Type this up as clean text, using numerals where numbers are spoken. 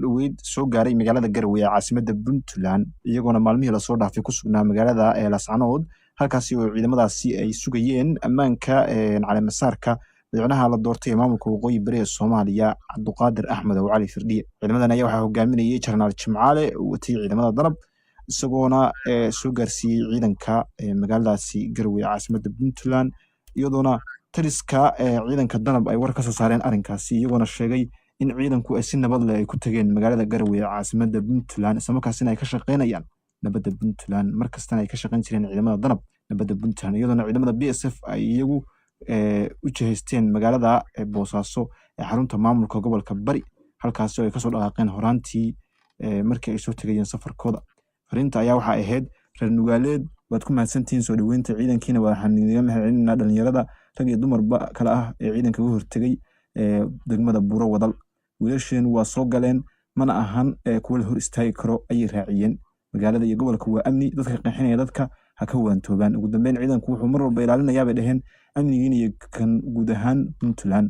Dhoweyd soo gaaray magaalada Garowe ee caasimada Puntland, iyagoona maalmihii lasoo dhaafay ku sugnaa magaalada Laascanood, halkaasi oo ciidamadaasi ay sugayeen ammaanka caleemasaarka madaxweynaha la doortay ee maamulka Waqooyi Bari ee Soomaaliya, Cabduqaadir Axmed oo Cali Firdhiye. Ciidamadan ayaa waxaa hogaaminayay Jenaraal Jimcaale oo watay ciidamada Danab, isagoona soo gaarsiiyey ciidanka magaaladaasi Garowe ee caasimada Puntland, iyadoona taliska ciidanka Danab ay war ka soo saareen arrinkaasi, iyagoona sheegay in ciidanku ay si nabad leh ay ku tageen magaalada Garowe ee caasimada Puntland, islamarkaasina ay ka shaqeynayaan nabadda Puntland, markastana ay ka shaqeyn jireen ciidamada Danab nabadda Puntland, iyadoona ciidamada BSF ay iyagu u jihaysteen magaalada Boosaaso ee xarunta maamulka gobolka Bari, halkaasi oo ay kasoo dhaqaaqeen horaantii markii ay soo tegayeen safarkooda. Fariinta ayaa waxaa ahayd: "Reer Nugaaleed, waad ku mahadsantihiin soo dhoweynta ciidankiina. Waxaan idinga mahadcelinaa dhalinyarada rag iyo dumarba kale ah ee ciidanka uga hortegay degmada Buuro Wadal. Wiilasheenu waa soo galeen, mana ahan kuwa la hor istaagi karo," ayay raaciyeen. "Magaalada iyo gobolka waa amni, dadka qeexinaya dadka ha ka waantoobaan." Ugu dambeyn, ciidanku wuxuu mar walba ilaalinayaa, bay dhaheen, amnigiina iyo kan guud ahaan Puntland.